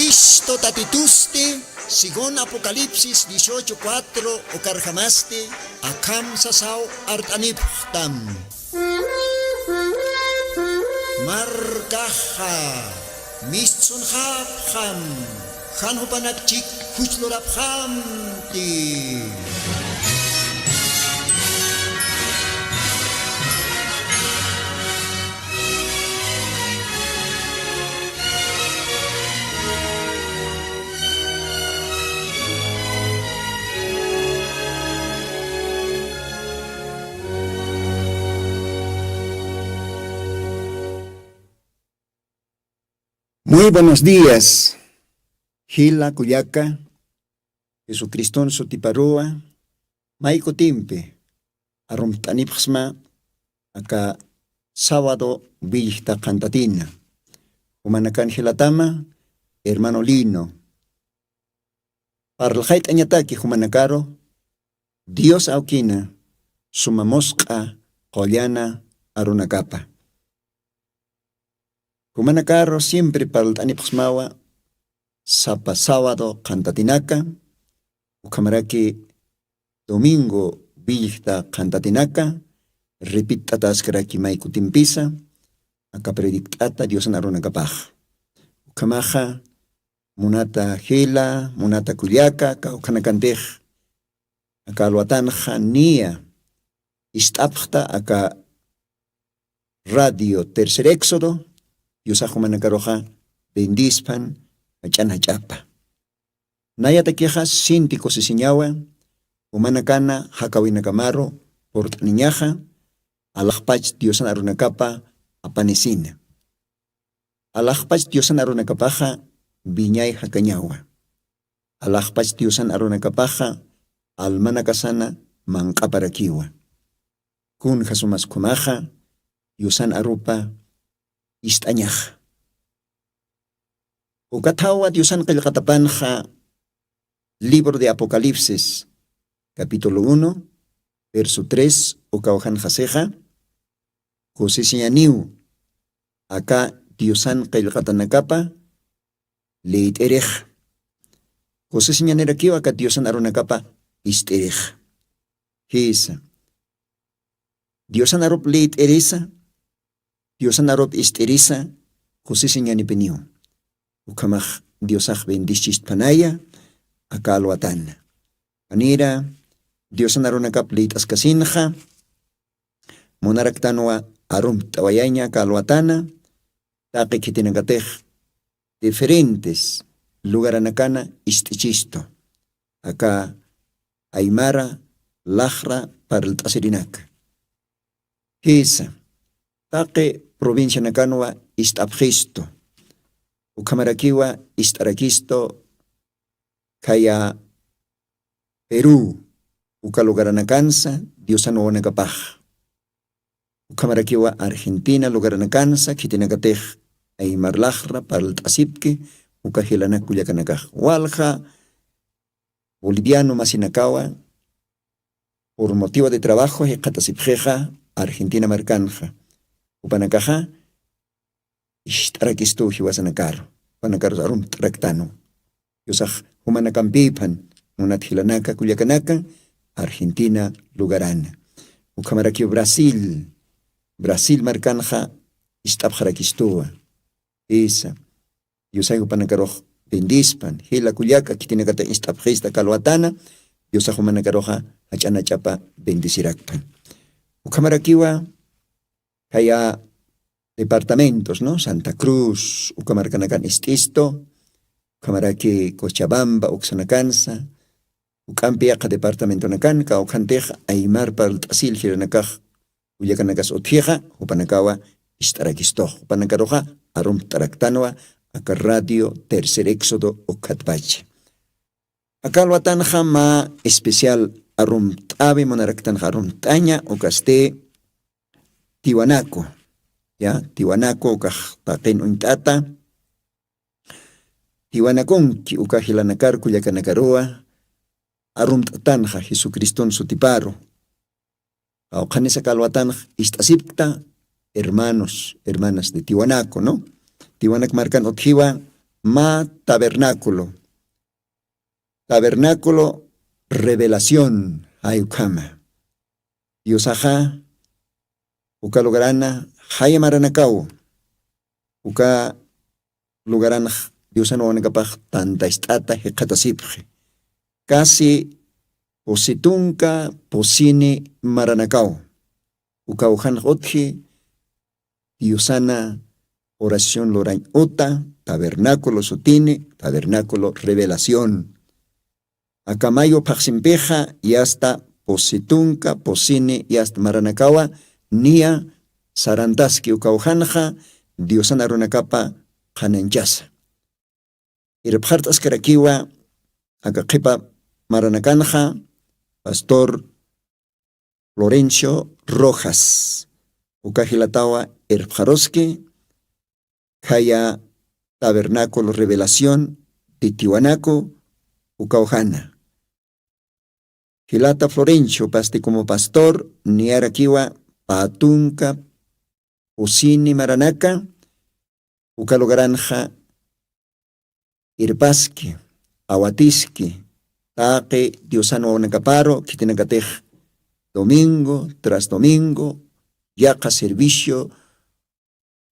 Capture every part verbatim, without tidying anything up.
Cristo tatitusti, según Apocalipsis dieciocho cuatro, ukarjamasti akham sasaw art'anipxtam. Markaxa mistsunxapxam, jan jupanak chik juchlurapxamti. Muy buenos días, jila kullaka. Jesucriston sutiparuwa may kutimpi arumt'anipxsma aka sábado willjta qhantatina. Jumanakan jilatama hermano Lino, parlxayt'añataki jumanakaru Dios awkina suma musq'a qullana arunakapa. Jumanakaru siempre parlt'anipxsmawa sapa sábado qhantatinaka, ukhamaraki domingo willjta qhantatinaka, repitt'ataskaraki may kutimpisa aka predikt'ata Diosan arunakapax. Ukhamaxa munata jila, munata kullaka, kawkhanakantix aka alwatanxa niya ist'apxta aka radio Tercer Éxodo, Diosax jumanakaruxa bendispan jach'an jach'apa. Nayatakixa sinti kusisiñawa jumanakana jakawinakamaru purt'aniñaxa, alaxpach Diosan arunakapa apanisina. Alaxpach Diosan arunakapaxa wiñay jakañawa. Alaxpach Diosan arunakapaxa almanakasana manq'aparakiwa. Kunja sumas ukhamaxa Diosan arupa ist'añaxa. Uka thawa Diosan qillqatapanxa libro de Apocalipsis capítulo uno, verso tres, ukaw janxasixa kusisiñaniw aka Diosan qillqatanakapa liyt'irix. Kusisiñanirakiw aka Diosan arunakapa ist'irix. Jisa. Diosan arup liyt'irisa, Diosan arup ist'irisa kusisiñanipiniw. Ukhamax Diosax bendischisphanaya aka alwatana. Manira Diosan arunakap liyt'askasinxa munaraktanwa arumt'awayaña aka alwatana, taqi khitinakatix diferentes lugaranakana ist'ichistu aka aymara laxra parlt'asirinaka. Jisa, taqi provincianakanwa ist'apxistu, ukhamarakiwa ist'arakistu khaya Perú uka lugaranakansa Diosan wawanakapax. Ukhamarakiwa Argentina lugaranakansa khitinakatix aymar laxra parlt'asipki uka jilanak kullakanakax. Walja boliviano masinakawa por motivo de trabajo jikxatasipxixa Argentina markanxa. Jupanakaxa ist'arakistuw jiwasanakaru, jupanakarus arumt'araktanu. Diosax jumanakampïphan munat jilanaka kullakanaka Argentina lugarana. Ukhamarakiw Brasil, Brasil markanxa ist'apxarakistuwa. Jisa. Diosay jupanakarux bendispan, jila kullaka khitinakata ist'apxista kalwatana, Diosax jumanakaruxa jach'anach'apa bendisirakpan. Ukhamarakiwa khaya departamentos, ¿no? Santa Cruz uka markanakan ist'istu, ukhamaraki Cochabamba uksanakansa, uk'ampi yaqha departamentonakan kawkhantix aymar parlt'asil jilanakax kullakanakas utjixa, jupanakawa ist'arakistux, jupanakaruxa arumt'araktanwa aka radio Tercer Éxodo ukkhatpacha. Aka alwatanxa mä especial arumt'awi munaraktanxa arumt'aña ukasti Tiwanaku, ya, Tiwanaku ukax taqin uñt'ata. Tiwanakunki uka jilanakar kullakanakaruwa arumt'atanxa Jesucriston sutiparu. Qawqhanisa kalwatanx ist'asipkta hermanos, hermanas de Tiwanaku, ¿no? Tiwanak markan utjiwa mä tabernáculo, tabernáculo revelación jaykhama. Diosaxa uka lugarana jaya maranakaw, uka lugaranax diosan wawanakapax tantast'ata jikxatasipxi. Kasi pusi tunka pusini maranakaw, uka ujanx utji diosana oración lurañ uta tabernáculo sutini tabernáculo revelación. Akamayu phaqsimpixa yasta pusi tunka pusini yasta maranakawa niya sarantaski uka ujanxa diosana runakapa qhananchasa. Irpxart'askarakiwa aka qhipa maranakanxa pastor Florencio Rojas, uka jilatawa irpxaruski khaya tabernáculo revelación titiwanaku uka ujana. Jilata Florencio pasti como pastor niyarakiwa patunka pusini maranaka uka lugaranxa irpaski awatiski taqi diosan wawanakaparu khitinakatix domingo tras domingo yaqa servicio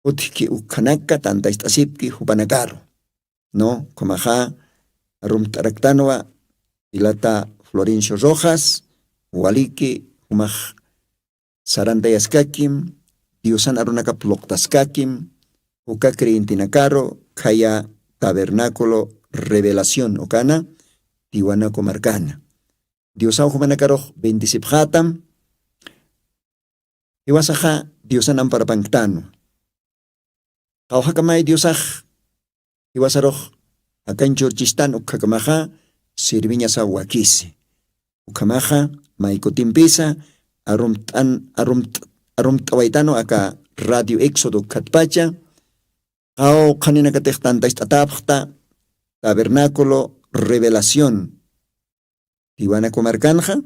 utjki ukhanaka tantast'asipki jupanakaru. No, ukhamaxa arumt'araktanwa jilata Florencio Rojas waliki jumax sarantayaskakim diosan arunakap luqtaskakim uka creyentenakaru khaya tabernáculo revelación ukana tiwanaku markana. Diosaw jumanakarux bendecipxatam. Jiwasaxa diosan amparapanktanwa. Qawjakamay diosax jiwasarux jakanchurchistan ukkhakamaxa sirviñasaw wakisi. Ukhamaxa maykutimpisa arumt'an arumt'awaytanu aka radio éxodo ukkhatpacha qawqhaninakatix tantacht'atapxta tabernáculo revelación tiwanaku markanxa.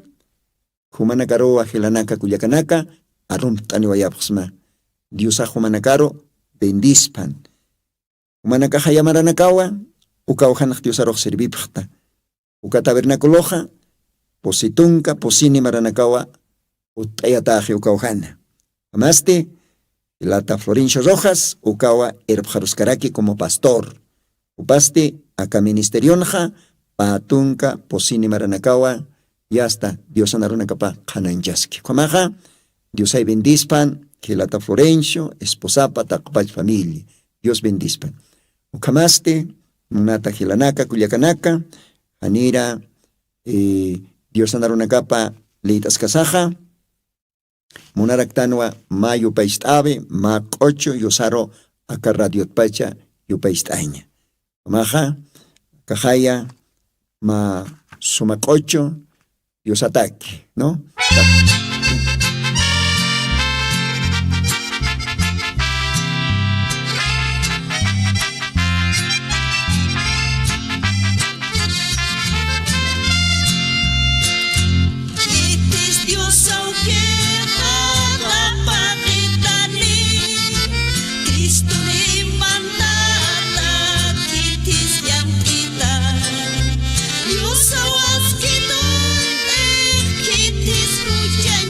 Jumanakaruwa jilanaka kullakanaka arumt'aniwayapxsma. Diosax jumanakaru bendispan. Jumanakaxa yamaranakawa uka ujanax diosarux servipxta. Uka tabernaculoxa pusi tunka pusini maranakawa utt'ayataxi uka ujana. Amasti jilata Florencio Rojas ukawa irpxaruskaraki como pastor. Upasti aka ministerionxa pä tunka pusini maranakawa yasta diosan arunakapa qhananchaski ukhamaxa. Diosay bendispan jilata Florencio esposapa taqpach familia. Dios bendispan. Ukhamasti munata jilanaka kullakanaka janira diosan arunakapa liyt'askasaxa munaraktanwa mä yupayst'awi mä q'uchu yusaru aka radiotpacha yupayst'aña. Ukhamaxa kaxaya mä suma q'uchu yusataki no. Khitis diosaw qillqapaqitani. Cristuni mandata khitis llank'ita. Diosaw askituntix khitis juchañ.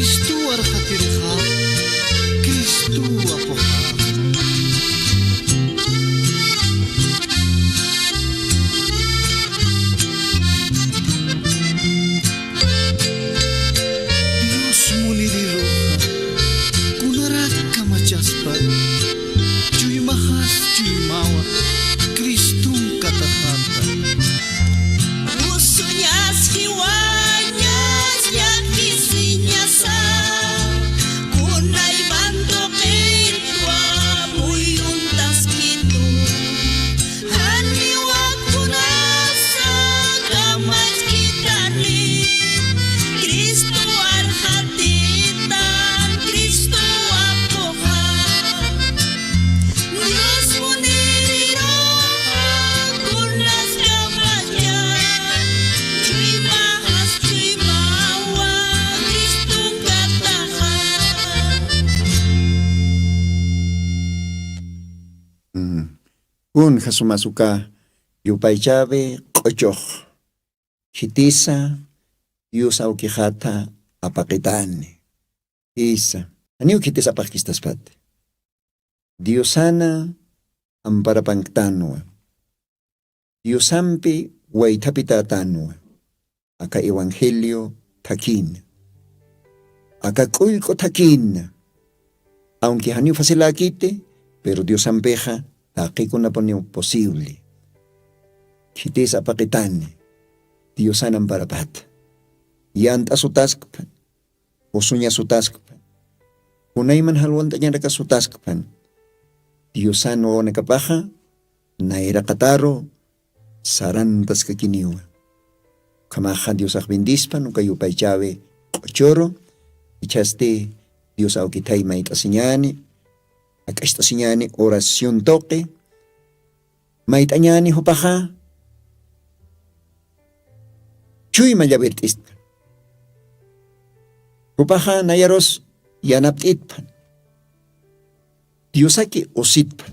Cristuw arxatirixa, Cristuw apuxa. Dios muniriruxa, kunarak kamachaspa, chuymaxas chuymawa, Criston kataxata. Usuñas jiwañas llakisiñasa, kunayman tuqitwa muyuntaskitu. Janiwa kunasa kamachkitani, Cristo arxatitan, Cristo apuxa. Dios muniriruxa, kunaskamacha, chuymaxas chuymawa, Criston kataxa. Mm. Kunja sumas uka yupaychäwi q'uchux. Khitisa Dios awkixata apaqitani. Jisa. Janiw khitis apaqkistaspati. Diosana amparapanktanwa. Diosampi waythapitätanwa. Aka evangelio thakïna. Aka k'ullk'u thakïna. Aunque janiw faciläkiti, pero Diosampixa taqikunapuniw posible. Khitis apaqitani, Diosan amparapata. Yant'a sutaskpan, usuña sutaskpan, kunayman jalwant'añanaka sutaskpan, Diosan wawanakapaxa nayraqataru sarantaskakiniwa. Ukhamaxa Diosax bendispan uka yupaychäwi q'uchuru, jichhasti Dios awkithay mayt'asiñäni, jak'acht'asiñäni oración tuqi, mayt'añäni jupaxa chuyma llawirt'istpan. Jupaxa nayarus yanapt'itpan. Diosaki usitpan.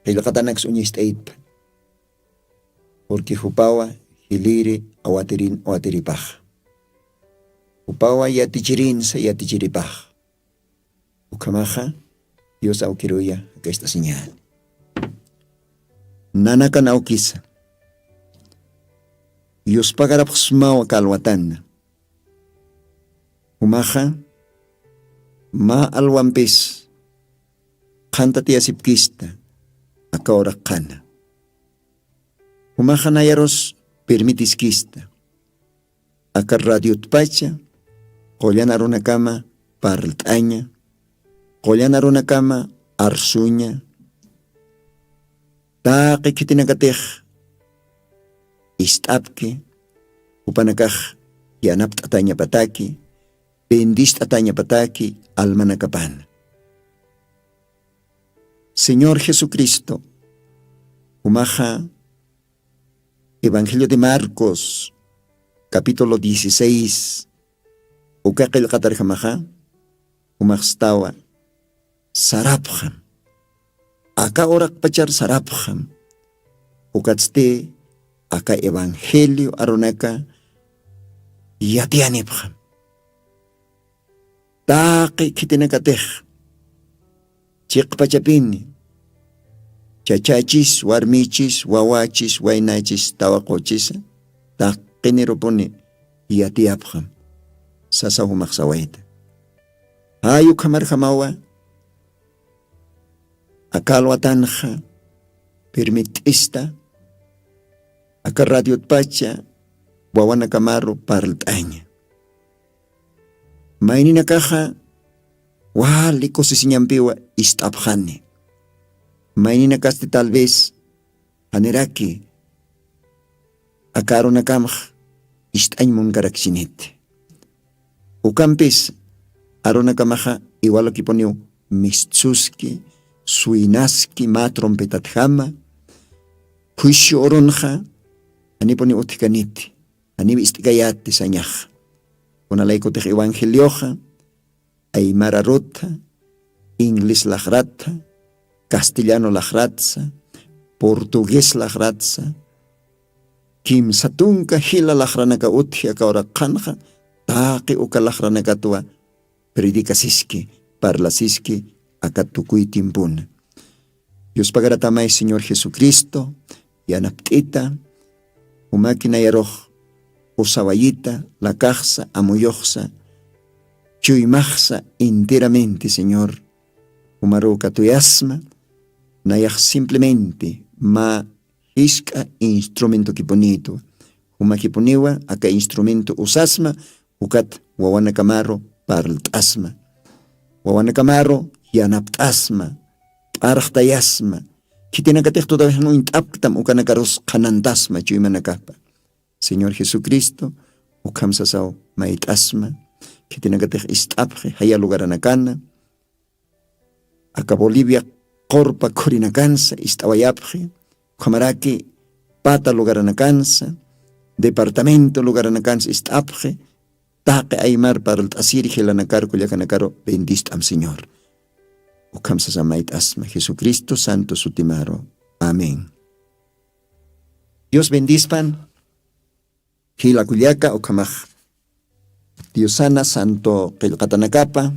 Qillqatanaks uñist'aytpan. Porque jupawa jiliri awatirin awatiripaxa. Jupawa yatichirinsa yatichiripaxa. Ukhamaxa Dios awkiruya jak'acht'asiñäni. Nanakan awkisa. Yuspagarapxsmawa aka alwatana. Jumaxa mä alwampis qhantatiyasipkista aka uraq qhana. Jumaxa nayarus permitiskista. Aka radiotpacha qullan arunakama parlt'aña, qullan arunakama arsuña, taqi khitinakatix ist'apki, jupanakax yanapt'atañapataki, bendist'atañapataki almanakapana. Señor Jesucristo, jumaxa Evangelio de Marcos, capítulo dieciséis, uka qillqatarjamaxa, jumaxstawa sarapxam. Aka uraqpachar sarapxam. Ukatsti aka evangelio arunaka yatiyanipxam. Taqi khitinakatix chiqpachapini chachachis, warmichis, wawachis, waynachis, tawaquchisa taqinirupuni yatiyapxam, sasa jumax sawayta. Jay ukhamarjamawa aka alwatanxa permit'ista aka radiotpacha wawanakamaru parlt'aña. Mayninakaxa wali kusisiñampiwa ist'apxani. Mayninakasti tal vez janiraki aka arunakamx ist'añ munkarakchiniti. Ukampis arunakamaxa iwalukipuniw mistsuski, suynaski mä trompetatjama, juicio urunxa janipuniw utjkaniti, janiw ist'kayäti sañaxa. Kunalaykutix evangelioxa aymara arutha, inglés laxratha, castellano laxratsa, portugués laxratsa, kimsa tunka jila laxranaka utji aka uraq qhanxa, taqi uka laxranakatwa predicasiski, parlasiski aka tukuy tiempona. Yuspagaratamay señor jesucristo, yanapt'ita umakinayarux, usawayita lakaxsa amuyuxsa, chuymaxsa enteramente señor. Umaru katuyasma nayax simplemente mä jisk'a instrumentokipunitwa. Jumakipuniwa aka instrumento usasma ukat wawanakamaru parlt'asma, wawanakamaru yanapt'asma, p'arxtayasma, khitinakatix tutawijan uñt'apktam ukanakarus qhanantasma chuymanakapa. Señor jesucristo, ukham sasaw mayt'asma, khitinakatix ist'apxi jaya lugaranakana, aka bolivia qurpa khurinakansa ist'awayapxi, ukhamaraki pata lugaranakansa, departamento lugaranakansa ist'apxi, taqi aymar parlt'asiri jilanakar kullakanakaru bendist'am señor. Ukham sasa mayt'asma jesucristo santo sutimaru. Amén. Dios bendispan. Jila kullaka ukhamax diosana santo qillqatanakapa,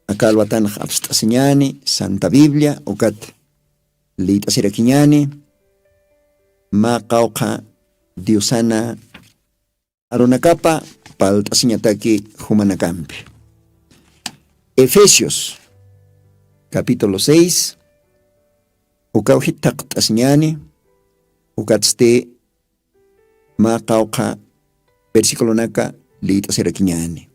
aka alwatanax apst'asiñani santa biblia ukat liyt'asirakiñani mä qawqha diosana arunakapa palt'asiñataki jumanakampi. Efesios capítulo seis, ukaw jithaqt'asiñani ukatsti mä qawqha versiculonaka liyt'asirakiñani.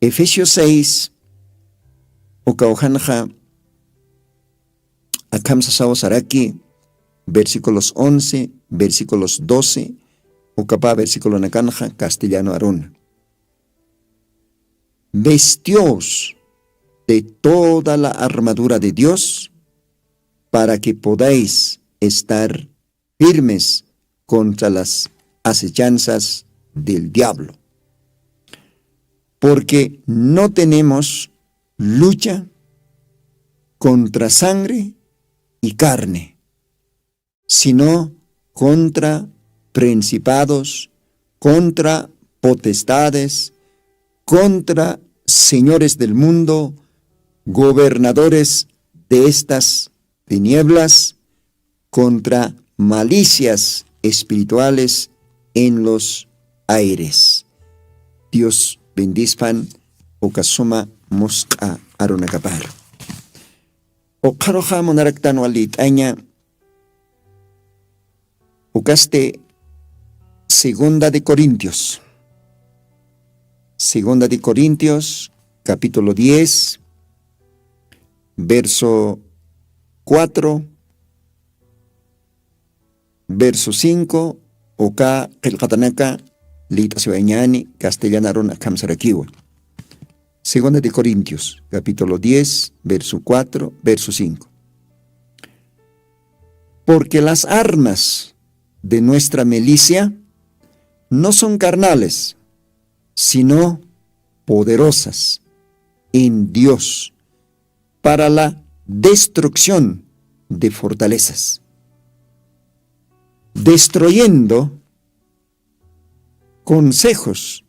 Efesios seis, ukawjanxa akham sasaw saraki, versículos once, versículos doce, ukapa versiculonakanxa castellano aruna. Vestios de toda la armadura de dios, para que podáis estar firmes contra las acechanzas del diablo. Porque no tenemos lucha contra sangre y carne, sino contra principados, contra potestades, contra señores del mundo, gobernadores de estas tinieblas, contra malicias espirituales en los aires. Dios bendispan ukasuma musqa arunakapar. Uqaruxa munaraktan walit'aña ukasti segunda de corintios, segunda de corintios capítulo diez, verso cuatro, verso cinco, uka qillqatanaka liyt'asiwañani castellana runa khamsarakiwa. Segunda de corintios capítulo diez verso cuatro, verso cinco. Porque las armas de nuestra milicia no son carnales, sino poderosas en dios, para la destrucción de fortalezas, destruyendo consejos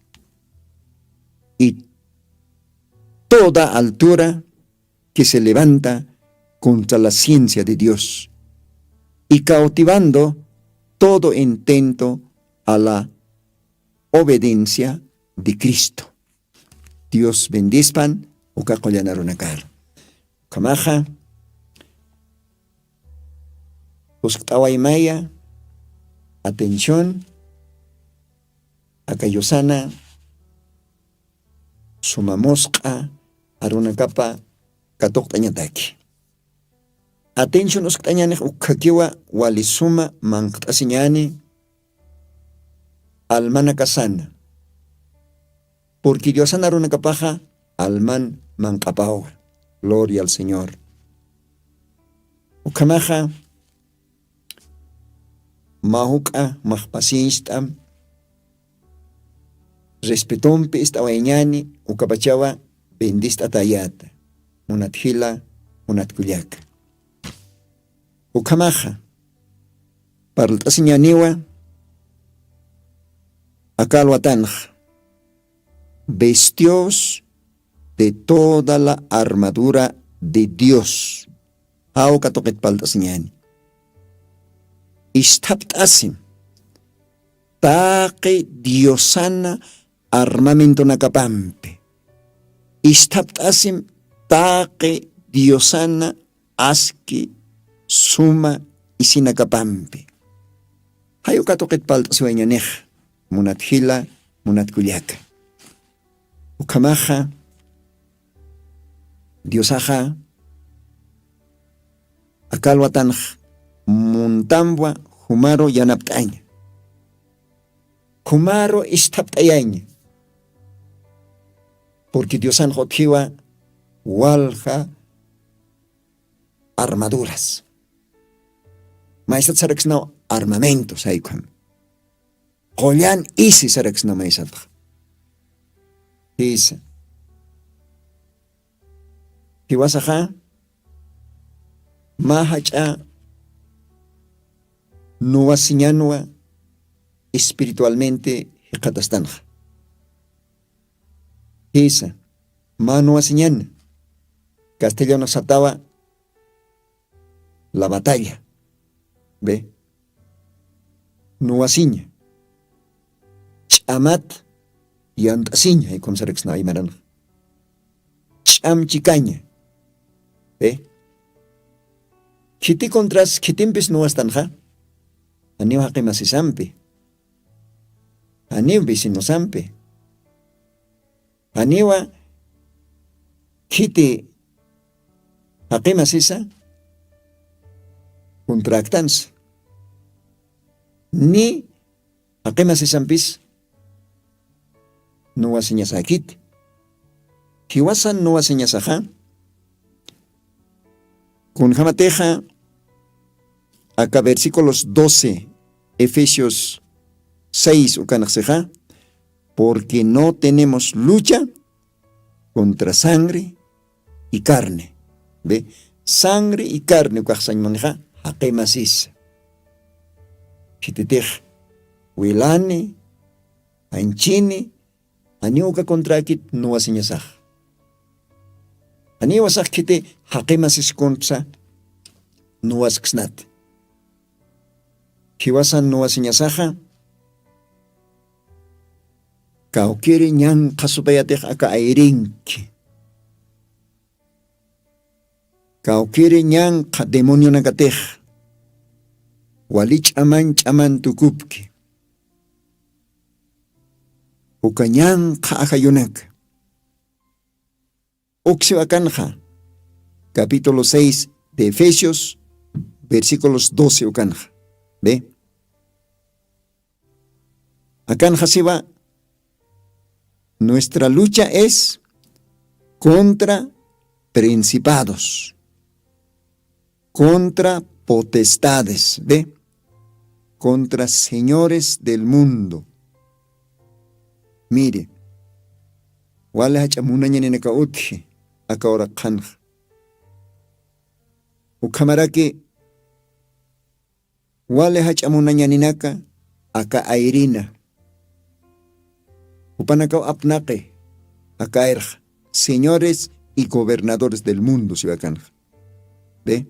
y toda altura que se levanta contra la ciencia de dios, y cautivando todo intento a la obediencia de cristo. Dios bendispan uka qullanarunakar. Ukhamaxa uskt'awaymaya atención, aka yusana sumamusqa arunakapa katuqt'añataki. Atención uskt'añanix ukkhakiwa walisuma manqt'asiñani almanakasana. Purki diosan arunakapaxa alman manq'apawa. Gloria al señor. Ukhamaxa mä juk'a majpasinst'am respetompi ist'awayñani ukapachawa bendist'atayata. Munatjila munatkullaka. Ukhamaxa parlt'asiñaniwa akalwatanxa. vestios de toda la armadura de Dios. Jaw katuqit palt'asiñani. Isthapt'asim taqi diosana armamentonakapampi. Isthapt'asim taqi diosana aski suma isinakapampi. Jayu katuqit palt'asiwañanix, munat jila, munat kullaka. Ukhamaxa diosaxa akalwatanx muntamwa jumaru yanapt'aña, jumaru isthapt'ayaña. Purqui diosanx utjiwa walja armaduras. Maysat saraksnaw armamento saykham qullan isi saraksnaw maysatxa. Jisa. Jiwasaxa mä jach'a nuwasiñanwa espiritualmente jiqatastanxa. Jisa. Mä nuwasiñan castellano satawa la batalla. Be nuwasiña ch'amat yant'asiña jaykhum saraksna aymaranxa. Ch'am chikaña. Be khiti contras khitimpis nuwastanxa. Janiw jaqimasisampi, janiw vecinosampi, janiwa khiti jaqimasisa contractansa ni jaqimasisampis nuwasiñasakiti. Jiwasan nuwasiñasaxa kunjamatixa aka versículos doce efesios seis ukanaxsixa. Porque no tenemos lucha contra sangre y carne. Be sangre y carne ukaxsañmunixa jaqimasisa. Khititix wilani janchini janiw uka contrakit nuwasiñasax. Janiwasax khiti jaqimasiskun psa nuwasksnat. Jiwasan nuwasiñasaxa kawkiri ñanqha supayatix aka ayrinki. Kawkiri ñanqha demonionakatix wali ch'aman ch'aman tukupki. Uka ñanqha ajayunaka uksiw akanxa capítulo seis de efesios versículos doce ukanxa. Be akanxa siwa nuestra lucha es contra principados, contra potestades, ve, contra señores del mundo. Mire, wali jach'a munañaninaka utji aka uraqhanxa. Ukhamaraki wali jach'a munañaninaka aka ayrina. Jupanakaw apnaqi aka ayrxa señores y gobernadores del mundo siwakanxa. Ve,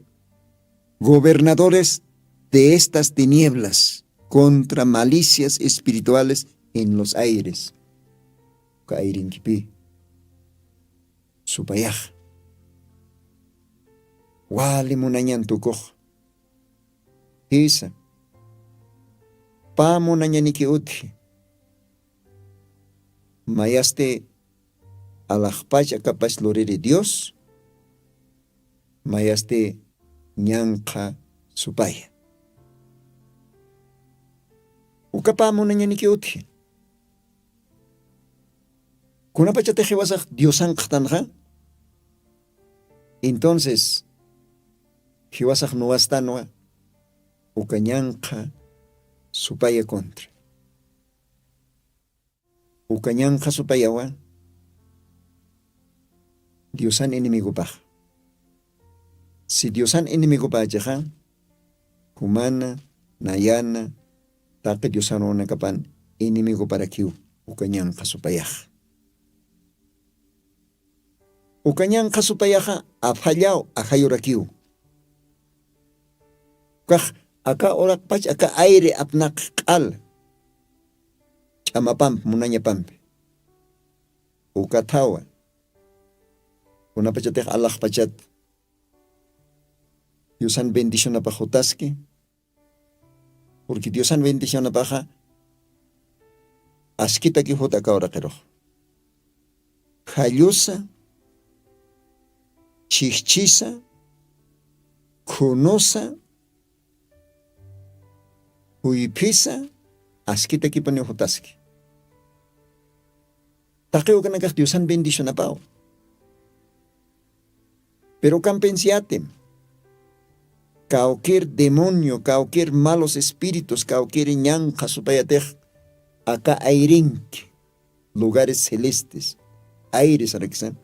gobernadores de estas tinieblas contra malicias espirituales en los aires. Uka ayrinkipi supayax wali munañan tukux. Jisa, pä munañaniki utji. Mayasti alaxpach akapas luriri dios, mayasti ñanqha supaya. Uka pä munañaniki utji. Kunapachatix jiwasax diosanqxtanxa, entonces jiwasax nuwastanwa uka ñanqha supaya contra. Uka ñanqha supayawa diosan enemigopax. Si diosan enemigopachixa jumana nayana taqi diosan runakapan enemigoparakiw uka ñanqha supayax. Uka ñanqha supayaxa afallaw ajayurakiw. Ukax aka uraqpach aka aire apnaq q'al ch'amapampi munañapampi. Uka thawa kunapachatix alaxpachat diosan bendicionapax jutaski. Purqui diosan bendicionapaxa askitaki juta aka uraqirux. Jallusa, chhijchhisa, khunusa, juyphisa, askitakipuniw jutaski. Taqi ukanakax diosan bendicionapaw. Pero ukan pensiyatim. Kawkir demonio kawkir malos espiritus kawkir ñanqha supayatix aka ayrinki lugares celestes, aires arakisan.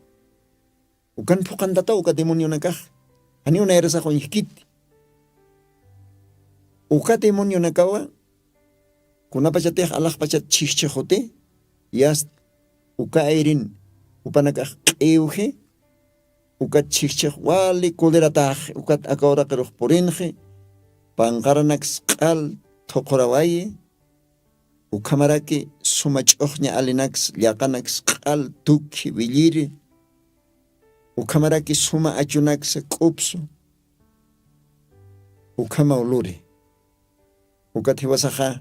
Ukan phuqantataw uka demonionakax. Janiw nayrasax uñjkiti. Uka demonionakawa kunapachatix alaxpachat chhijchhixuti yast uka ayrin jupanakax q'iwji. Ukat chhijchhix wali colerataxi ukat aka uraqirux purinxi. Panqaranaks q'al thuqhurawayi. Ukhamaraki suma ch'uxña alinaks llaqanaks q'al tukhi williri. Ukhamaraki suma achunaksa k'upsu. Ukhamaw luri. Ukat jiwasaxa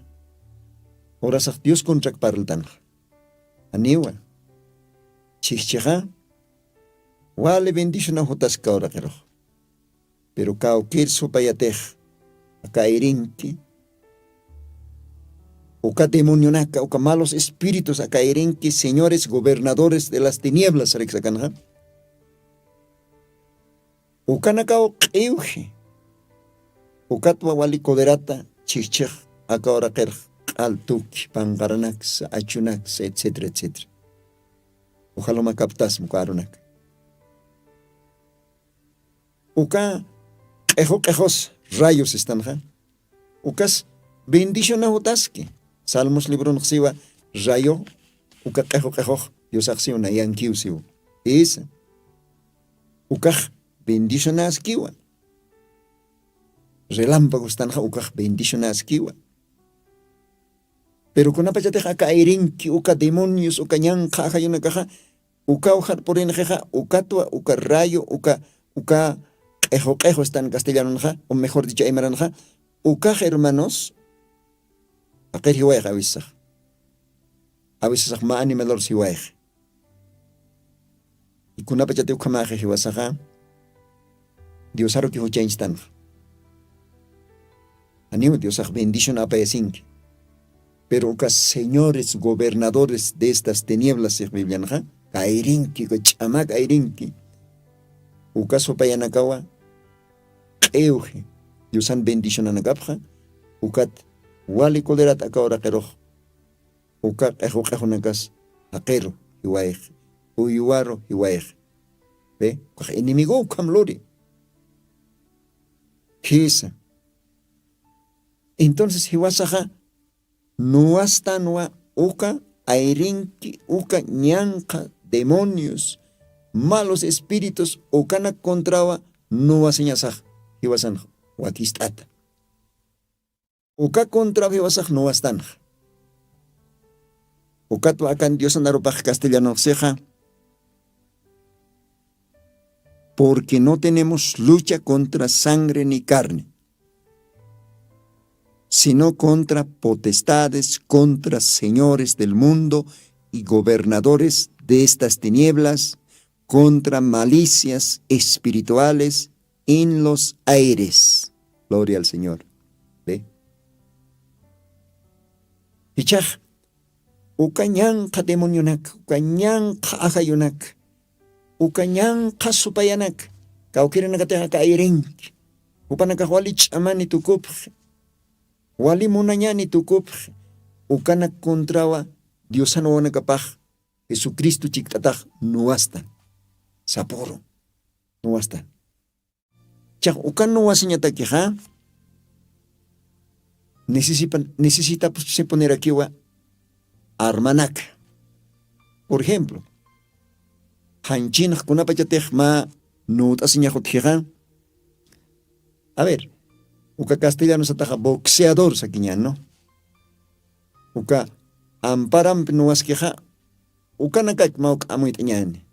urasax dios contrak parltanxa. Aniwa chhijchhixa wali bendicionaw jutaska uraqirux. Pero kawkir supayatix aka ayrinki uka demonionaka uka malos espiritus aka ayrinki señores gobernadores de las tinieblas riksakanxa. Ukanakaw q'iwji. Ukatwa wali coderata chhijchhix aka uraqirx q'al tukhi panqaranaksa achunaksa etcétera etcétera. Ujaluma kaptasma uka arunaka. Uka q'exu q'exus rayos istanxa. Ukas bendicionaxutaski. Salmos libronxsiwa rayo uka q'exu q'exux diosaxsiw nayankiwsiw. Isa ukax bendicionaskiwa. Relampago istanxa ukax bendicionaskiwa. Pero kunapachatix aka ayrinki uka demonios uka ñanqha ajayunakaxa ukaw jarpurinxixa ukatwa uka rayo uka uka q'exu q'exu estan castellanonxa o mejor dicho aymaranxa. Ukax hermanos aqir jiwayxa awisax awisasax mä animalur jiwayxa. Ikunapachati ukhamaxi jiwasaxa diosaruki juchañchitanxa. Janiw diosax bendición apayasinki. Pero uka señores gobernadores de estas tinieblas six biblianxa kayrinki uka ch'amak ayrinki. Uka supayanakawa q'iwji diosan bendicionanakapxa. Ukat wali colerat aka uraqirux uka q'exu q'exunakas jaqiru jiwayxi uywaru jiwayxi. Be ukax enemigow ukham luri. Khisa entonces jiwasaxa nuwastanwa uka ayrinki uka ñanqha demonios malos espíritus ukanak contrawa nuwasiñasax jiwasanxa wakist'ata. Uka contraw jiwasax nuwastanxa. Ukatwa akan diosan arupax castellanoxsixa porque no tenemos lucha contra sangre ni carne sino contra potestades contra señores del mundo y gobernadores de estas tinieblas contra malicias espirituales en los aires. Gloria al señor. Ve. Ichax uka ñanqha demonionak uka ñanqha ajayunak uka ñanqha supayanak kawkirinakatix aka ayrinki jupanakax wali ch'amani tukupxi wali munañani tukupxi. Ukanak contrawa diosan wawanakapax jesucristo chikt'atax nuwastan. Sapuru nuwastan. Chax ukan nuwasiñatakixa necesitapusipunirakïwa armanaka. Por ejemplo, Janchinx kunapachatix mä nuwt'asiñax utjixa. A ver, uka castellano sataxa boxeador sakiñan no. Uka amparampi nuwaskixa ukanakach mä uk amuyt'añani.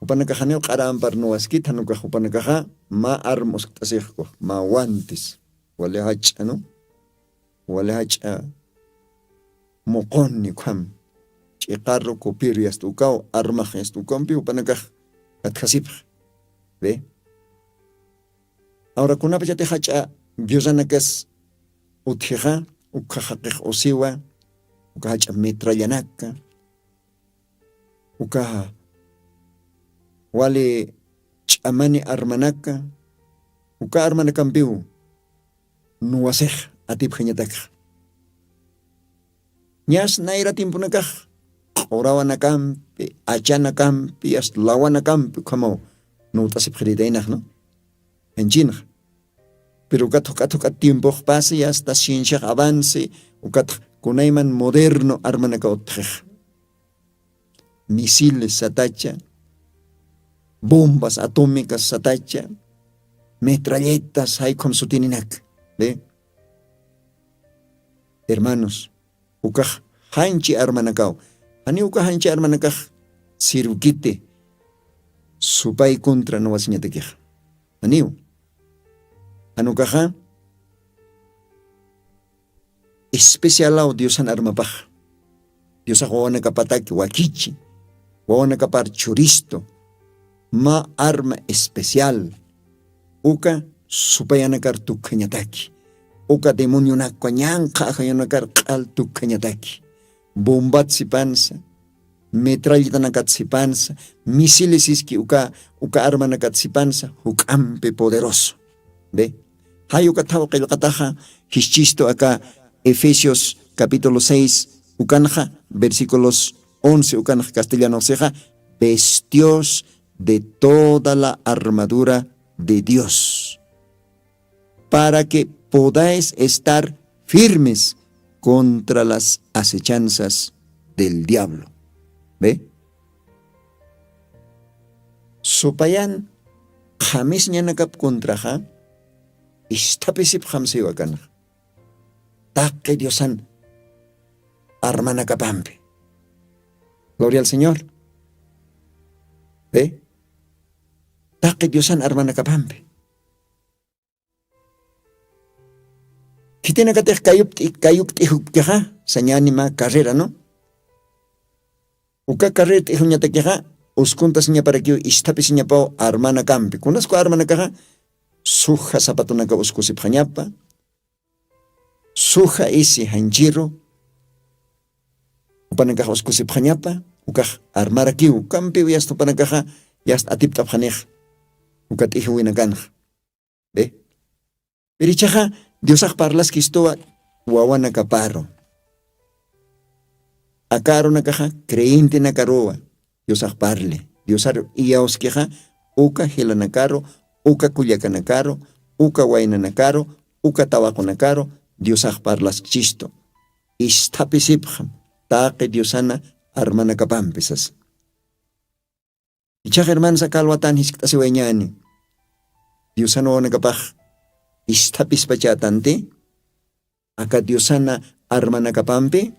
Upanakaxaniw q'ara ampar nuwaskit janukax upanakaxa mä arm uskt'asixkux mä wantis. Wali jach'a no wali jach'a muqunni ukham ch'iqarru kupiru yast'ukaw armax yast'ukampi upanakax katjasipx. Ve. Awra kunapachatix jach'a guerranakas utjixa ukha jaqix usiwa uka jach'a metrallanaka uka wali ch'amani armanaka uka armanakampiw nuwasix atipjañatakxa. Ñas nayra tiemponakax q'urawanakampi achanakampi asta lawanakampi ukhamaw nuwt'asipxirïtaynaxna. Janchinxa pero ukat juk'at juk'at tiempoxpasi asta cienciax avance ukatx kunayman moderno armanaka utxixa. Misiles satacha bombas atómicas satacha metralletas jaykhum sutininak. Ve. Hermanos, ukax janchi armanakaw janiw uka janchi armanakax sirwkiti supay contra nuwasiñatakixa. Janiw janukaxa especialaw diosan armapax. Diosax wawanakapataki wakichi wawanakapar churistu mä arma especial uka supayanakar tukjañataki uka demonionakwa ñanqha ajayunakar q'al tukjañataki bombat sipansa metralletanakat sipansa misiles iski uka uka armanakat sipansa juk'ampi poderoso. Ve. Jay uka thaw qillqataxa jischistu aka efesios capítulo seis ukanxa versículos once ukanxa castellanoxsixa vestios de toda la armadura de dios para que podáis estar firmes contra las acechanzas del diablo. Ve. Supayan qhamisñanakap contraxa isthapisipxam siwa kanxa taqi diosan armanakapampi. Gloria al señor. Ve. Taqi diosan armanakapampi khitinakatix kayukt'i kayukt'ijukkixa sañänima carrera no. Uka carrera t'ijunñatakixa uskuntasiñaparakiw isthapisiñapaw armanakampi kunasku armanakaxa suja zapatonaka uskusipxañapa suja isi janchiru upanakax uskusipxañapa ukax armarakiw kampiw yasta upanakaxa yasta atipt'apxanix uka t'ijwinakanxa. Ve. Pirichaxa diosax parlaskistuwa wawanakaparu aka arunakaxa creyentenakaruwa diosax parli diosaru iyawskixa uka jilanakaru uka kullakanakaru uka waynanakaru uka tawaqunakaru diosax parlaskistu isthapisipxam taqi diosana armanakapampi sasa. Ichax hermansa kalwatan jiskt'asiwayñani diosan wawanakapax isthapispachätanti aka diosana armanakapampi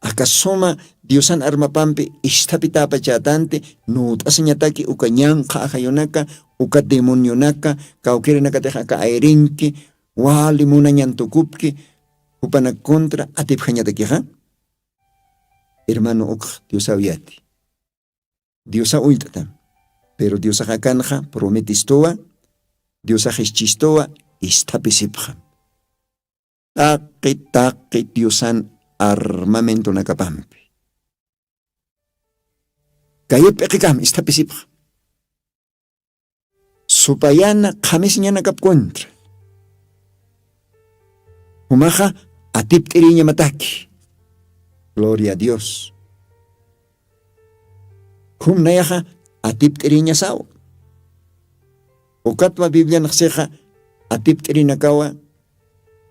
aka suma diosan armapampi isthapitapachätanti nuwt'asiñataki uka ñanqha ajayunaka uka demonionaka kawkirinakatix aka ayrinki wali munañan tukupki jupanak contra atipjañatakixa. Hermano ukx diosaw yati diosa ullt'tam pero diosax akanxa prometistuwa diosax ischistuwa isthapisipxam taqi taqi diosan armamentonakapampi kayup p'iqikam isthapisipxam supayana qhamisñanakap contra jumaxa atipt'irïñamataki. Gloria a dios. Jum nayaxa atipt'irïñasaw ukatwa biblianxsixa atipt'irinakawa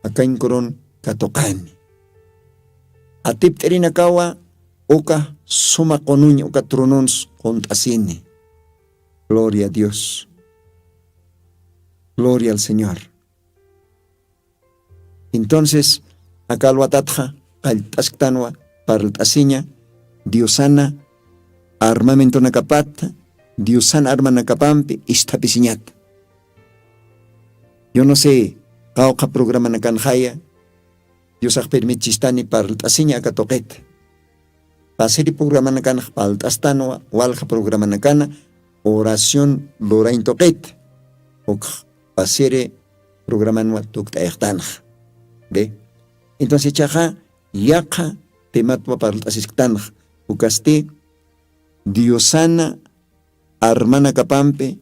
akañkurun katuqani atipt'irinakawa uka suma qunuñ uka tronuns qunt'asini. Gloria a Dios. Gloria al Señor. Entonces, aka alwatatxa qallt'asktanwa parlt'asiña diosana armamentonakapata, diosana armanakapampi isthapisiñata. Yo no sé qawqha programanakanxaya diosax permitchistani parlt'asiña aka tuqita. Pasiri programanakanax parlt'astanwa walja programanakana oración lurañ tuqita. Ukx pasiri programanwa tukt'ayxtanxa. Ve. Entonces ichaxa yaqha tematwa parlt'asisktanxa. Ukasti diosana armanakapampi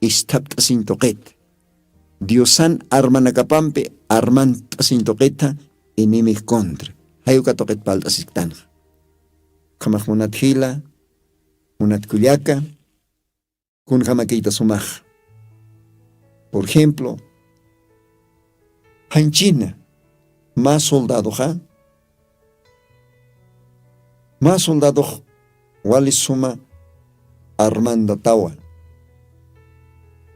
isthapt'asiñ tuqita. Diosan armanakapampi armant'asiñ tuqita enemigo contra. Jayuka tuqit palt'asisktanxa. Ukhamax munat jila, munat kullaka, kunjamakiyta sumax. Por ejemplo, janchina mä soldadoxa mä soldadox wali suma armandatawa.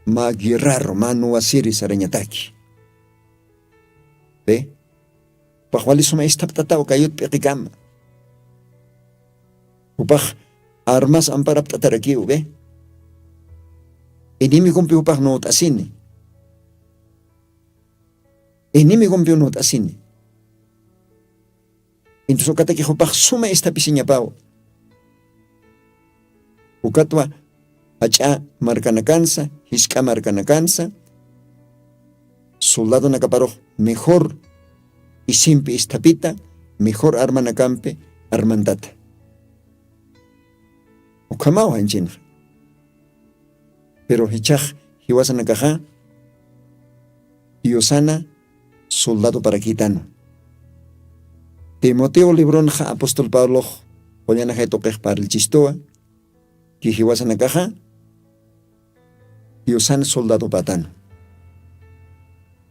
Mä guerraru mä nuwasiri sarañataki. Ve. Jupax wali suma isthapt'atawa kayut p'iqikama. Jupax armas amparapt'atarakiw ve. Inimigumpi jupax nuwt'asini. Inimigumpi nuwt'asini. Intusu ukataki jupax suma isthapisiñapaw. Ukatwa jach'a markanakansa jisk'a markanakansa soldadonakaparux mejor isimpi isthapita mejor armanakampi armantata. Ukhamaw janchinxa. Pero jichhax jiwasanakaxa diosana soldadoparakïtanwa. Timoteo libronxa apóstol pablox qullanajay tuqix parlchistuwa ki jiwasanakaxa diosan soldadopätanwa.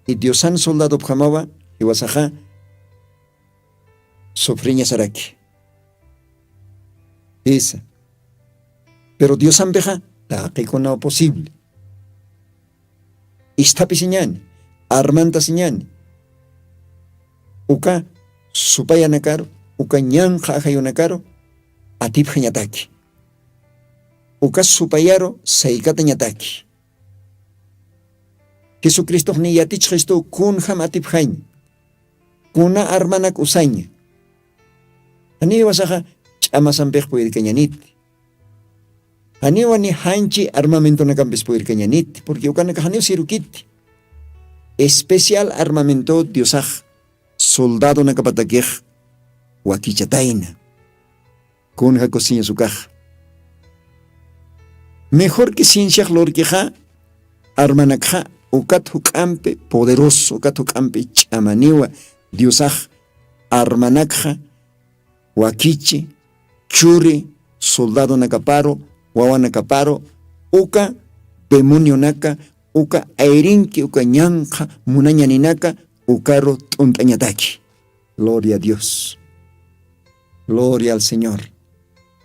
I diosan soldadopjamawa jiwasaxa sufriñasaraki. Jisa. Pero diosampixa taqikunaw posible. Isthapisiñani, armantasiñani. Uka supayanakaru uka ñanqha ajayunakaru atipjañataki. Uka supayaru saykatañataki. Jesucristoxni yatichxistuw kunjam atipjaña kuna armanak usaña. Janiw jiwasaxa ch'amasampix puyirkañaniti. Janiwa ni janchi armamentonakampis puyirkañaniti purqui ukanakax janiw sirukiti. Especial armamento diosax soldadonakapatakix wakichatayna. Kunja kusiñas ukax. Mejor que cienciax lurkixa armanakxa ukat juk'ampi poderoso ukat juk'ampi ch'amaniwa diosax armanakxa wakichi churi soldadonakaparu wawanakaparu uka demonionaka uka ayrinki uka ñanqha munañaninaka ukaru t'unt'añataki. Gloria a dios. Gloria al señor.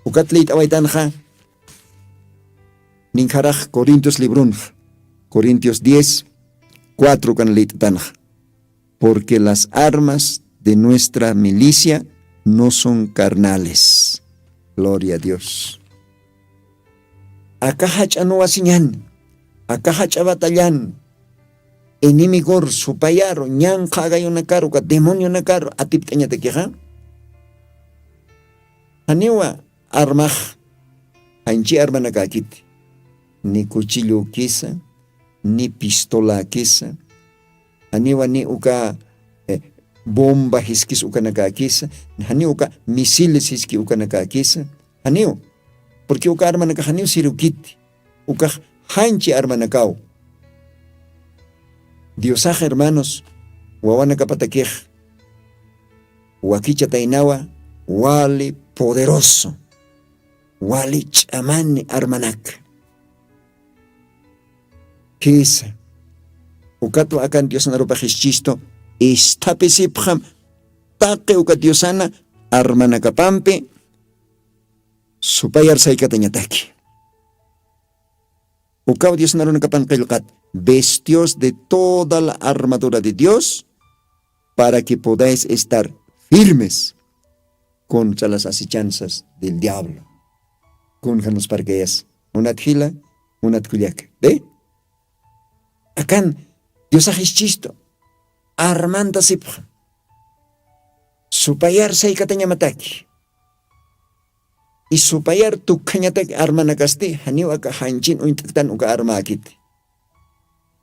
Ukat liyt'awaytanxa ninkharax corintios libronxa corintios diez cuatro kan liyt'atanxa. Porque las armas de nuestra milicia no son carnales. Gloria a dios. Aka jach'a nuwasiñan aka jach'a batallan enemigoru supayaru ñanqha agayunakaru uka demonionakaru atipt'añatakixa janiwa armax janchi armanakäkiti. Ni kuchillukisa ni pistoläkisa janiwa ni uka bomba jiskis ukanakäkisa janiw uka misiles jiski ukanakäkisa janiw. Purqui uka armanakax janiw sirukiti ukax janchi armanakaw. Diosax hermanos wawanakapatakix wakichataynawa wali poderoso wali ch'amani armanaka. Jisa. Ukatwa akan diosanarupax jischistu isthapisipxam taqi uka diosana armanakapampi supayar saykatañataki. Ukaw diosnarunakapan qillqat, vestios de toda la armadura de dios, para que podáis estar firmes contra las asechanzas del diablo. Kun janusparkayas, munat jila, munat kullaka de akan, diosax ischistu armantasipxa. Supayar saykatañamataki. Y supayar tukjañataki armanakasti janiw aka janchin uñt'ktan uka armäkiti.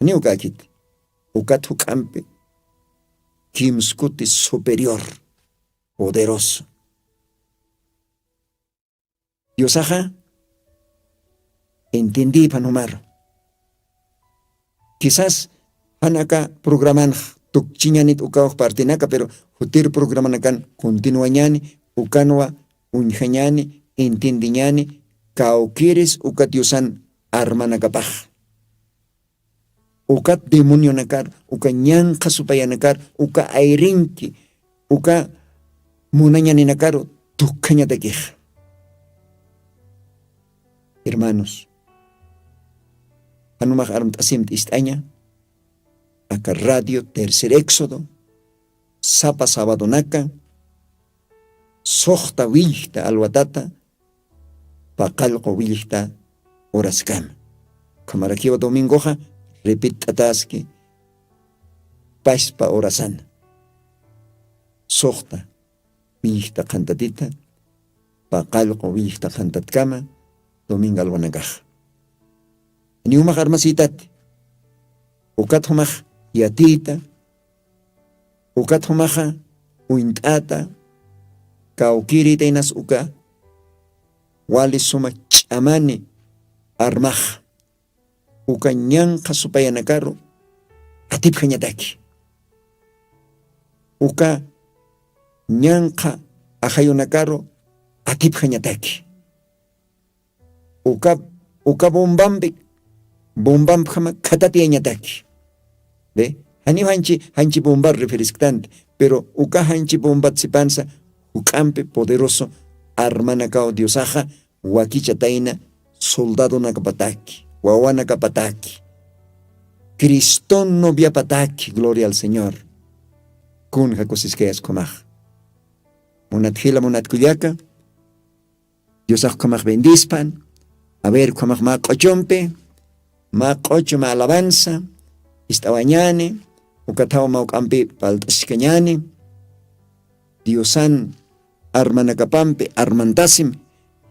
Janiw ukäkiti. Ukat juk'ampi kimskuti superior, poderoso. Diosaxa entiendiphan jumaru. Kisas jan aka programanx tukchiñanit ukawax partinaka pero jutir programanakan continuañani ukanwa uñjañani entiendiñani kawkiris uka diosan armanakapax. Ukat demonionakar uka ñanqha supayanakar uka ayrinki uka munañaninakaru tukhañatakix. Hermanos, janumax armt'asimt'ist'aña aka radio tercer éxodo sapa sabadonaka soxta willta alwatata paqallqu willta horaskama. Khamarakiwa domingoxa repit'ataski paspa horasana soxta willta qhantatita paqallqu willta qhantatkama domingo alwanakaxa. Ni umax armasïtati ukat jumax yatiyta ukat jumaxa uñt'ata kawkirïta inas uka wali suma ch'amani armaxa uka ñanqha supayanakaru atipjañataki uka ñanqha ajayunakaru atipjañataki uka uka bombampi bombampjama khatatiyañataki. Janiw janchi janchi bombar referisktanti pero uka janchi bombat sipansa juk'ampi poderoso armanakaw diosaxa wakichatayna soldadonakapataki wawanakapataki criston noviapataki gloria al señor. Kunja kusiskayas khumax munat jila munat kullaka. Diosax ukhamax bendispan. A ver ukhamax mä q'ochompi mä q'ocho mä alabanza ist'awañani ukathaw mä uk'ampi palt'askañani diosan armanakapampi armantasim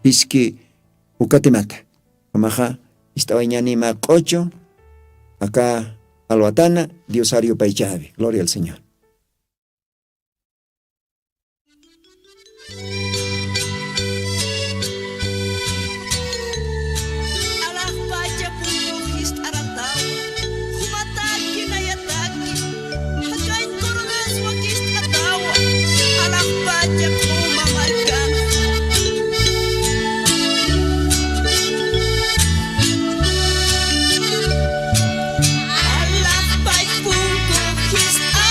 jiski ukatimata. Ukhamaxa ist'awañani mä q'ocho aka alwatana diosar yupaychäwi gloria al señor. Alaxpacha punku jist'aratawa jumataki nayataki jakañ coronas wakist'atawa alaxpacha q'uma markan. Alaxpach punku jist'a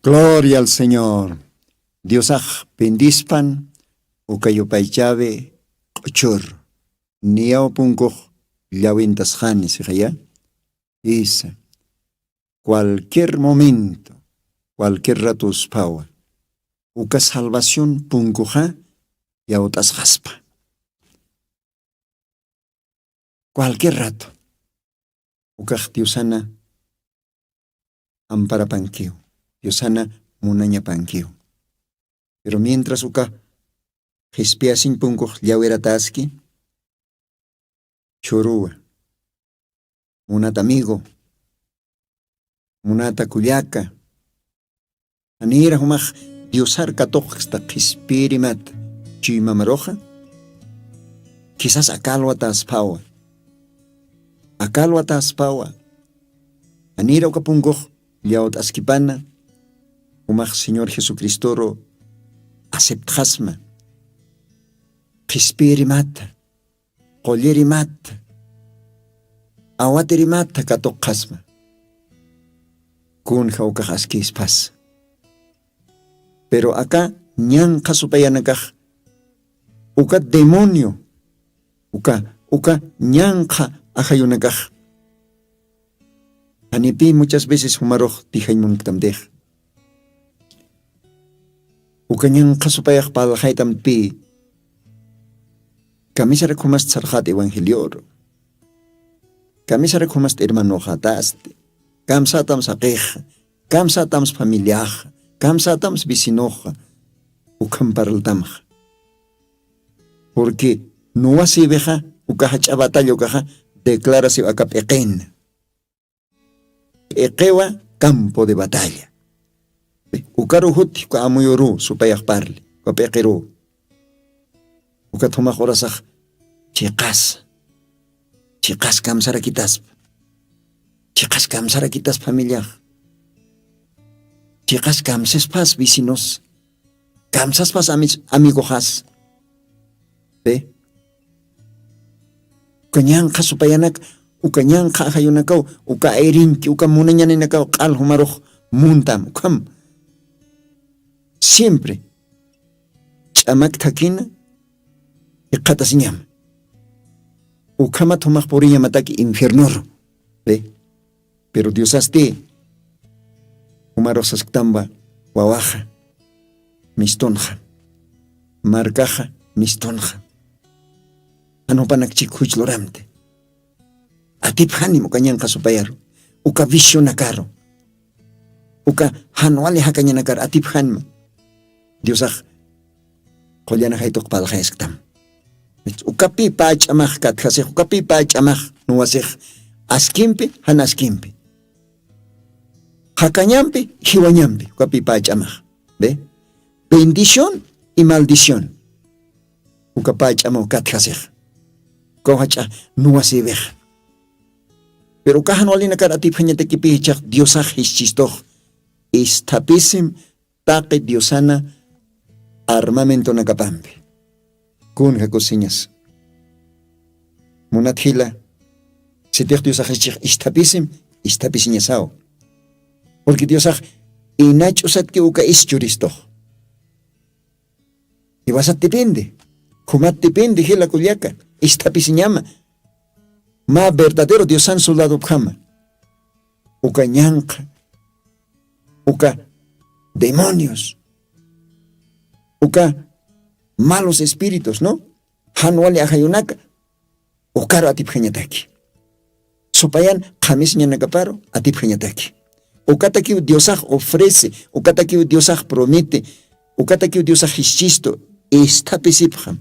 Gloria al señor. Diosax bendispan. Uka yupaychawi q'uchur niyaw punkux llawintasxani sixaya. Isa, cualquier momento, cualquier rato usphawa uka salvación punkuxa yawt'asxaspa. Cualquier rato ukax diosana amparapankiw, diosana munañapankiw. Pero mientras uka qhispiyasiñ punkux llawirataski, churuwa, munata amigo, munata kullaka, janira jumax diosar katuqksta qhispirimata chuymamaruxa, kisas akalwataspawa, akalwataspawa. Janira uka punkux llawt'askipana jumax señor jesucristoru aceptxasma, qhispirimata, qullirimata, awatirimata katuqxasma. Kunja ukax askispas. Pero aka ñanqha supayanakax uka demonio, uka uka ñanqha ajayunakax janipi muchas veces jumarux tijañ munktamtix. Uka ñanqha supayax parlaxaytamtpi, kamisarak jumast sarxat evangelioru, kamisarak jumast hermanoxatasti, kamsatam saqixa, kamsatams familiaxa, kamsatams vecinoxa, ukham parltamxa. Porque nuwasiwixa uka jach'a batalla ukaxa declarasiw aka p'iqina. P'iqiwa campo de batalla. Ukaru juti uka amuyuru supayax parli uka p'iqiru. Ukat jumax urasax chiqas, chiqas kamsarakitaspa, chiqas kamsarakitaspa familiax, chiqas kamsispas vecinos, kamsaspas amigoxas. Uka ñanqha supayanak, uka ñanqha ajayunakaw, uka ayrinki uka munañaninakaw q'al jumarux muntam ukham. Siempre ch'amak thakina iqhatasiñama. Ukhamat jumax puriñamataki infiernoru. Pero diosasti jumarux sasktamba, wawaxa mistunxa, markaxa mistunxa, jan jupanakchik juch luramti. Atipjanim uka ñanqha supayaru, uka vicionakaru, uka jan wali jakañanakar atipjanma. Diosax qullanajaytuq parlaxayasktam. Ukapi pach'amax katjasix, ukapi pach'amax nuwasix, askimpi jan askimpi, jakañampi jiwañampi ukapi pach'amax. Ve, bendición y maldición. Uka pach'amaw katjasix, ukaw jach'a nuwasiwix. Pero uka jan walinakar atipjañatakipi jichhax diosax jischistux, isthapisim taqi diosana armamentonakapampi. Kunja kusiñas, munat jila, sitix diosax jichix isthapisim, isthapisiñasaw. Porque diosax inach'usatki uka ischuristux. Iwasat depende, jumat depende jila kullaka, isthapisiñama. Mä verdadero diosan soldadopjama, uka ñanqha, uka demonios, uka malos espíritus, no, jan wali ajayunaka ukaru atipjañataki. Supayan qhamisñanakaparu atipjañataki. Ukatakiw diosax ofrece, ukatakiw diosax promete, ukatakiw diosax jischistu, isthapisipxam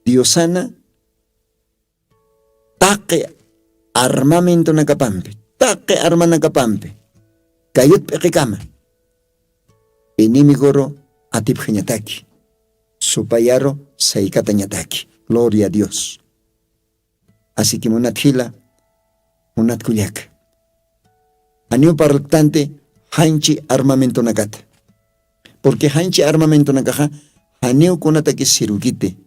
diosana taqi armamentonakapampi, taqi armanakapampi, kayut p'iqikama enemigoru atipjañataki, supayaru saykatañataki. Gloria a dios. Asiki munat jila, munat kullaka, janiw parlktanti janchi armamentonakata. Porque janchi armamentonakaxa janiw kunatakis sirwkiti.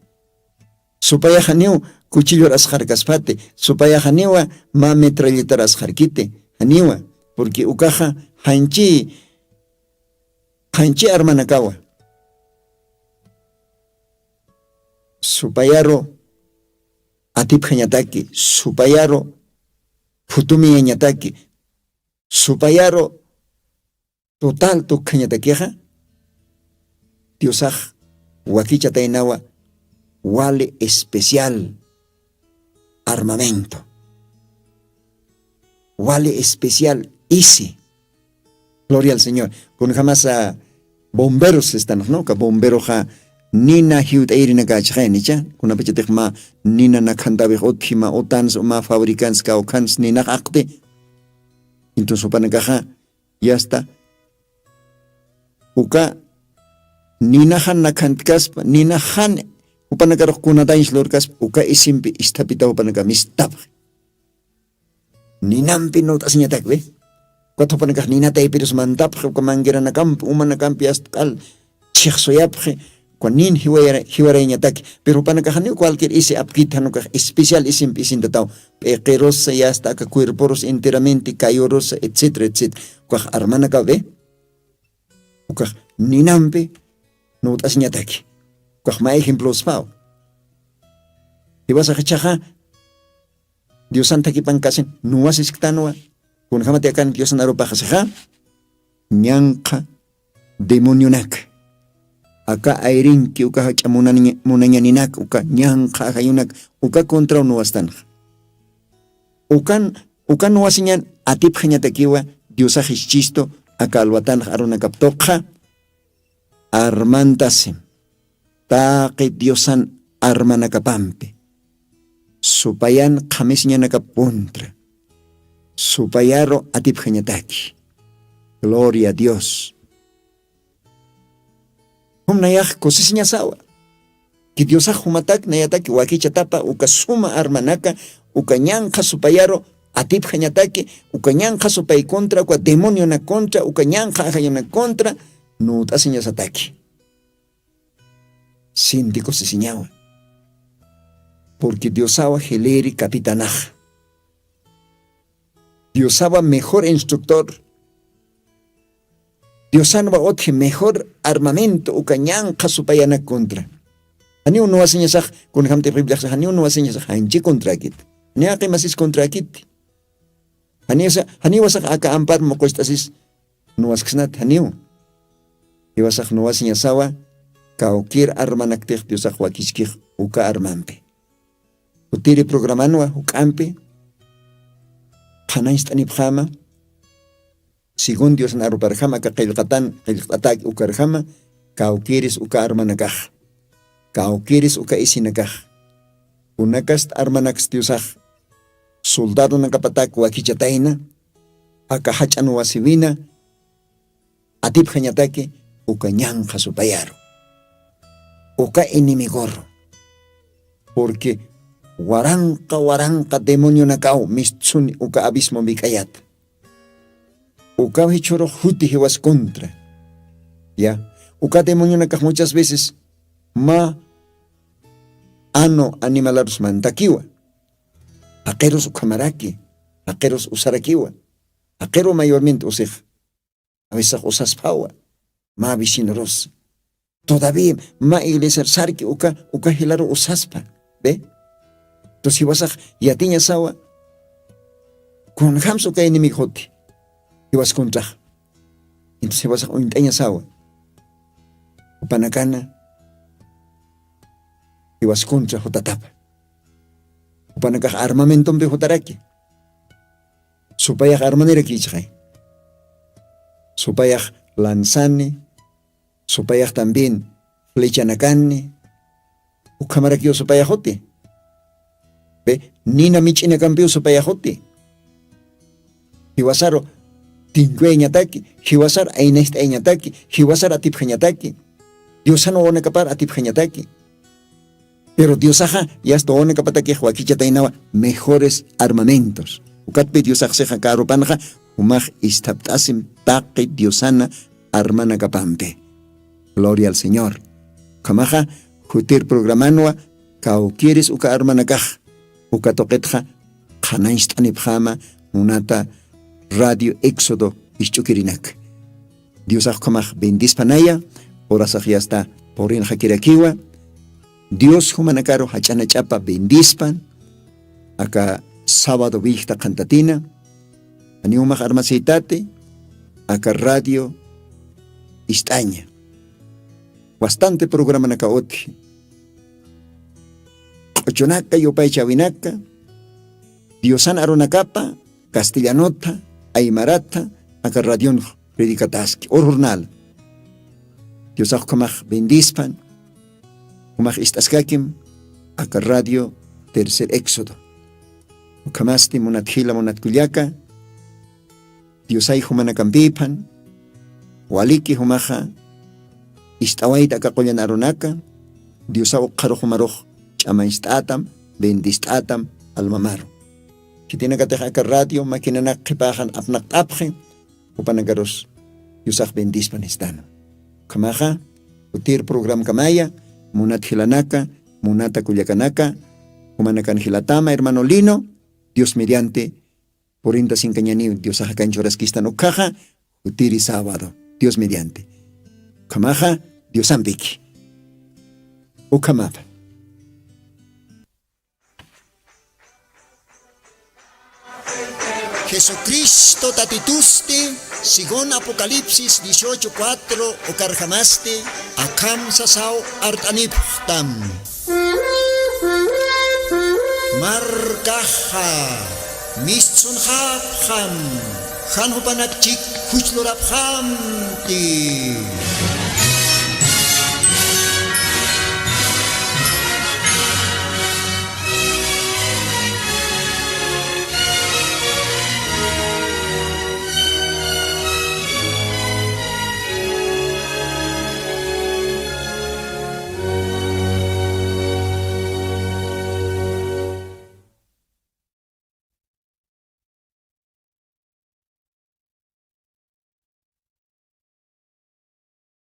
Supayax janiw kuchillur asqharkaspati, supayax janiwa mä metralletar asqharkiti, janiwa. Porque ukaxa janchi Qhanchi armanakawa supayaru atipjañataki, supayaru phutumiyañataki, supayaru total tukjañatakixa diosax wakichataynawa wali especial armamento, wali especial isi. Gloria al señor. Kunjamasa bomberos estanaxnuka bomberoxa nina jiwt'ayirinakächixaynicha kunapachatixma nina nakhantawix utjima utansa uma fabricansa kawkhansa ninax aqti. Intuns upanakaxa yasta uka ninaxan nakhantkaspa ninaxan upanakarux kunatañs lurkaspa uka isimpi isthapitaw upanaka mistapxi. Ninampi nut'asiñatakwi. Ukat upanakax ninataypirus mantapxi uka mangueranakampi umanakampi asta k'al chhixsuyapxi. Uka nin jiwarayñataki pero upanakaxaniw cualquier isi apkit janukax especial isimpi isintataw p'iqirusa yasta aka cuerporusa enteramente kayurusa etcétera etcétera. Ukax armanakawi ukax ninampi nut'asiñataki. Ukax mä ejemplospaw jiwasax ichhaxa diosan thakipankasin nuwasisktanwa. Kunjamati akan diosan arupaxasixa ñanqha demonionaka aka ayrinki uka jach'a munañaninak uka ñanqha ajayunak uka contraw nuwastanxa. Ukan uka nuwasiñan atipxañatakiwa diosax ischistu aka alwatanx arunakap tuqxa armantasim taqi diosan armanakapampi supayan qhamisiñanakap puntra supayaru atipxañataki. Gloria a dios. Jumnayax kusisiñasawa ki diosax jumatak nayataki wakichatapa uka suma armanaka uka ñanqha supayaru atipxañataki uka ñanqha supay contra uka demonionak contra uka ñanqha ajayunak contra nut'asiñasataki. Sinti kusisiñawa purqui diosawa jiliri capitanaxa diosawa mejor instructor diosanwa utji mejor armamento uka ñanqha supayanak contra. Janiw nuwasiñasax kunjamti bibliaxsa janiw nuwasiñasax janchi contrakit. Janiw aqimasis contrakiti. Janiwasax aka ampar muqucht'asis nuwasksnat janiw. Jiwasax nuwasiñasawa kawkir armanaktix diosax wakichkix uka armampi. Jutiri programanwa juk'ampi qhanañcht'anipxama según diosan aruparjama aka qillqatan qillqt'atak ukarjama kawkiris uka armanakax kawkiris uka isinakax kunakast armanaks diosax soldadonakapatak wakichatayna aka jach'an wasiwina atipxañataki uka ñanqha supayaru uka enemigoru. Purqui waranqa waranqa demonionakaw mistsuni uka abismo wik'ayata ukaw jichhurux juti jiwas contra. Ya uka demonionakax muchas veces mä anu animalarus mantakiwa. Jaqirus ukhamaraki jaqirus usarakiwa. Jaqiru mayormente usixa awisax usasphawa mä vecinorus todavía mä iglesiar sarki uka uka jilaru usaspa. Be entonces jiwasax yatiñasawa kunjamsa uka enemigo juti jiwas contrax. Entonces jiwasax uñt'añasawa upanakana jiwas contra jutatapa. Upanakax armamentompi jutaraki supayax armanirakichxay. Supayax lanzani supayax también flechanakani ukhamarakiw supayaxuti. Be nina mich'inakampiw supayaxuti jiwasaru tinkuyañataki jiwasar aynacht'ayañataki jiwasar atipxañataki diosan wawanakapar atipxañataki. Pero diosaxa yasta wawanakapatakix wakichataynawa mejores armamentos. Ukatpi diosaxsixa karupanxa jumax isthapt'asim taqi diosana armanakapampi. Gloria al señor. Ukhamaxa jutir programanwa kawkiris uka armanakax uka tuqitxa qhanañcht'anipxama munata radio éxodo isch'ukirinak. Diosax ukhamax bendispanaya. Horasax yasta purinxakirakiwa. Dios jumanakaru jach'anach'apa bendispan. Aka sábado willkta qhantatina, janiw jumax armasïtati aka radio ist'aña. Bastante programanaka utji. Q'uchunaka, yupaychäwinaka, Diosan arunakapa castellanotha, aymaratha aka radionx predicataski, ur jornal. Diosax ukhamax bendispan. Jumax ist'askakim aka radio Tercer Éxodo. Ukhamasti munat jila, munat kullaka, Diosay jumanakampïphan, waliki jumaxa ist'awayta aka qullan arunaka, Diosaw ukxarux jumarux ch'amañcht'atam, bendist'atam almamaru. Khitinakatix aka radio maquinanak qhipäxan apnaqt'apxi, jupanakarus Diosax bendispan istana. Ukhamaxa, jutir programkamaya, munat jilanaka, munata kullakanaka, jumanakan jilatama, hermano Lino, Dios mediante, purinta sinkañaniw Diosax akanchuraskistan ukhaxa, jutiri sábado, Dios mediante. Ukhamaxa, Diosampiki. Ukhamapa. Jesucristo Tatitusti, según Apocalipsis dieciocho cuatro, ukarjamasti, akham sasaw art'anipxtam. Markaxa mistsunxapxam, jan jupanak chik juch lurapxamti.